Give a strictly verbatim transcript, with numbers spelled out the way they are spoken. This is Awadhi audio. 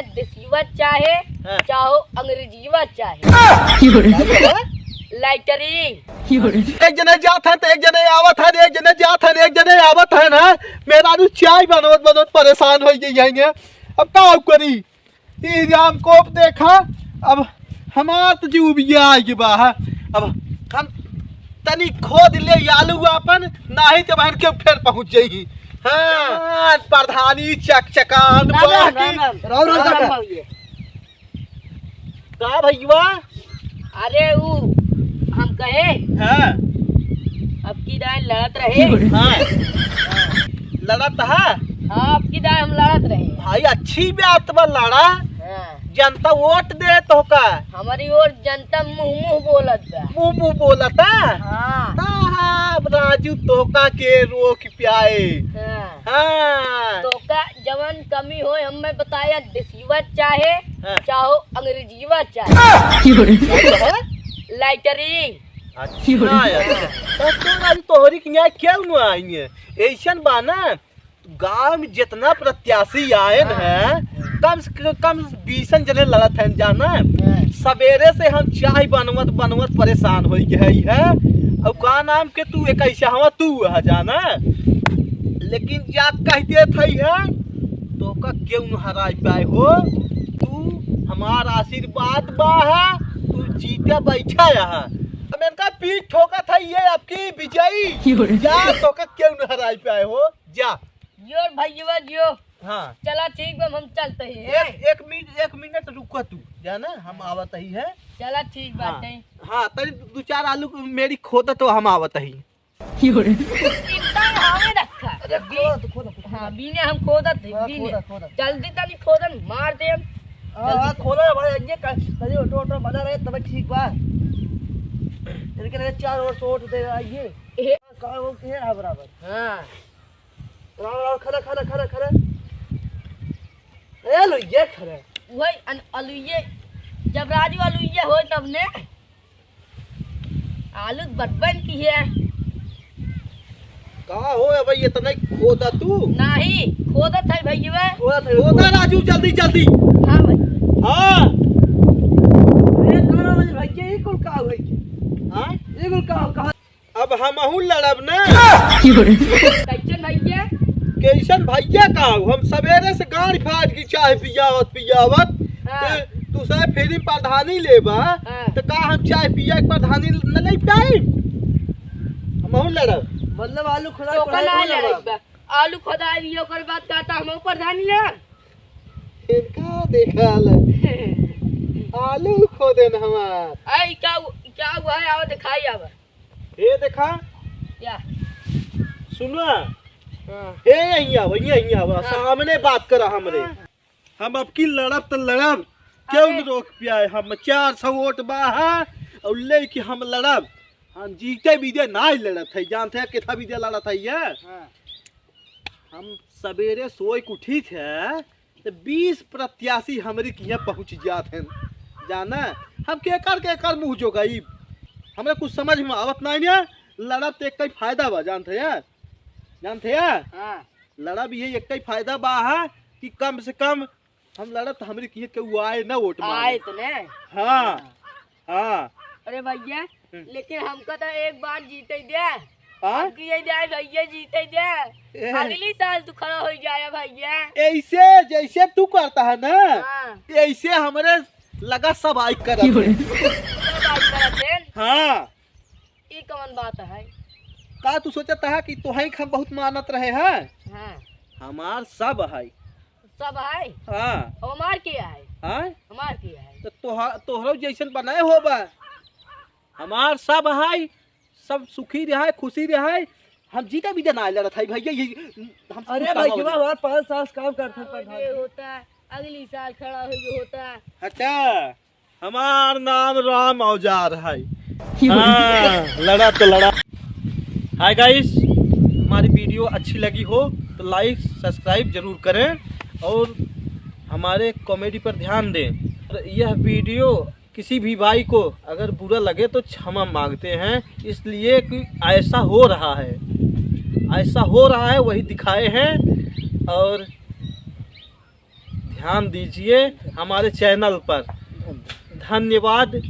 देसियवा चाहे, हाँ। चाहो अंग्रेजियवा चाहे। लैटरिन। एक जने जात है तो एक जने आवत है, एक जने जात है, एक जने आवत है ना। मेहरारू चाय बनवत बनवत परेशान होइ गई है। अब का करी? ई राम कोप देखा, अब हमार तो जीव उबिया आइ गइ बा। अब हम तनी खोद ले आलू आपन, नाहीं तो बहन के फेर पहुँच जाई। हाँ, प्रधानी चकचकान राम राम, बाकी। राम राम। राम राम, राम राम। बाबूजी। का भइया? अरे ऊ हम कहे, हाँ। अब की दाई लड़त रहे। हाँ। लड़त हा? हाँ, अब की दाई हम लड़त रहे। भाई अच्छी बात बा, लड़ा। हाँ। जनता वोट दे तोहका। हमरी ओर जनता मुँह मुँह बोलत बा। मुँह मुँह बोलत हा? हाँ। ता अब राजू तोहका के रोक पाए। हाँ। हाँ। तोहका जवन कमी होय हमें बताया, देसियवा चाहे, हाँ। चाहो अंग्रेजियवा चाहे। हाँ। लैटरिन। अच्छा, अच्छा। तब तो आज तोहरी के यहाँ क्यों न आई है? ऐसन बा ना, गाँव में जितना प्रत्याशी आएन हाँ। हैं, कम से कम बीसन जने लड़त हैं, जाना। हाँ। सवेरे से हम चाय बनवत बनवत परेशान होइ गए है। और का नाम के तू एक ऐसा हवा तू है, जाना। लेकिन जा कह देत है, तोहका केहू न हराइ पाए हो। तू हमार आशीर्वाद बा है, तू जीते बैठा है। अब इनका पीठ ठोकत है ये आपकी विजयी। जा तोहका केहू न हराइ पाए हो, जा। जियो भैया जियो। हाँ। चला ठीक बा, हम चलत ही है। एक, एक मिनट, एक मिनट रुको तू, जाना, हम आवत ही है। चला ठीक हाँ। बाटे। हाँ, तनी दू चार आलू मेरी खोदा तो हम आवत ही। चिंता में हमें रखा। अरे खोदा तो, खोदा, खोदा। हाँ, बीने हम खोदत ही, हाँ, बीने। खोदा, खोदा। जल्दी तनी खोदन मार दे हम। हाँ, हाँ, जल्दी। खोदा भाई, ये का, तनी ऑटो, ऑटो बना रहे, तब ठीक बा। इनके लिए चार और सौ वोट दे आइए। ए। का वो के है बराबर। हाँ। राम, राम, खड़ा, खड़ा, खड़ा, खड़ा। ए, अलुइये खड़ा। वही अन-, अलुइये, जब राजू अलुइये होय तब ने। आलू बटबन की है। का हो, ए भाई, इतना ही खोदा तू? नहीं, खोदत है भैया। खोदत है, खोदा खोदा। राजू, जल्दी, जल्दी। हाँ भाई। हाँ। ए, कौन है भैया, ये कौन का है? हाँ? ये कौन का, का अब हमहू लड़ब ना। कैसन भैया? कैसन भैया का हो? हम सवेरे से गाड़ी फाड़ की चाय पियावत पियावत, हाँ। ते तू से फ्री प्रधानी लेबा, हाँ। तो का हम चाय पिया के प्रधानी न ले पाई? हमहू लड़ब। मतलब आलू खुदा तो का ना लड़ब। आलू खुदा दियो, ओकर बाद का त हमहू प्रधानी लेब? इनका देखा ले। आलू खोदेन हमार। आई क्या, क्या हुआ है? आओ दिखाई आवा। ए देखा। क्या? सुना। हाँ। ए, यहीं आवा, यहीं, यहीं आवा। हाँ। सामने बात करा हमरे। हाँ। हम अब की लड़ब त लड़ब। केहू अरे। न रोक पाए। हम चार सौ वोट बा हा, और लेके हम लड़ब। हम जीते बीते ना लड़त है, जानत है कितना बीते लड़त है ये। हाँ। हम सवेरे सोए के उठी थे, त बीस प्रत्याशी हमरी किहाँ पहुँच जात हैं। जाना, हम केकर केकर मुँह जोगाई, हमरा कुछ समझ में आवत नाहीं है। लड़ब त एक ही फायदा बा, जानत है, जानत है। हाँ। लड़ब ये एक ही फायदा बा है कि कम से कम हम लड़ब त हमरी किहाँ केहू आए ना वोट मांगे। आए तो ने। हाँ, हाँ। हाँ। अरे भैया, हम्म। लेकिन हमका तो एक बार जीते दे। हाँ? हमकी ये जाए भैया, जीते दे। ए। अगली साल तू खड़ा हो जाए भैया। ऐसे जैसे तू करता है ना, हाँ। ऐसे हमरे लगा सब आई करत है। सब आई करत है। हाँ। ई कौन बात है? का तू सोचत है कि तोहई हम बहुत मानत रहे हैं? हाँ। हमार सब है। सब है? हाँ। हमार के है? हाँ? हमार के है? तो तोहा-, तोहरो जैसन बनाए होबा। हमार सब है, सब सुखी रहे, खुशी रहे। हम जीते भी ना लड़त है भैया, ये हम अरे कुछ भाई, कमाओ जीवा, नहीं। हमार पाँच साल से काम करत है अरे प्रधान जी। होता, अगली साल खड़ा हो गया होता। अच्छा, हमार नाम राम औजार है। हाँ, लड़ा तो लड़ा। हाय गाइस, हमारी वीडियो अच्छी लगी हो तो लाइक सब्सक्राइब जरूर करें और हमारे कॉमेडी पर ध्यान दें। और यह वीडियो किसी भी भाई को अगर बुरा लगे तो क्षमा मांगते हैं, इसलिए कि ऐसा हो रहा है, ऐसा हो रहा है, वही दिखाए हैं। और ध्यान दीजिए हमारे चैनल पर। धन्यवाद।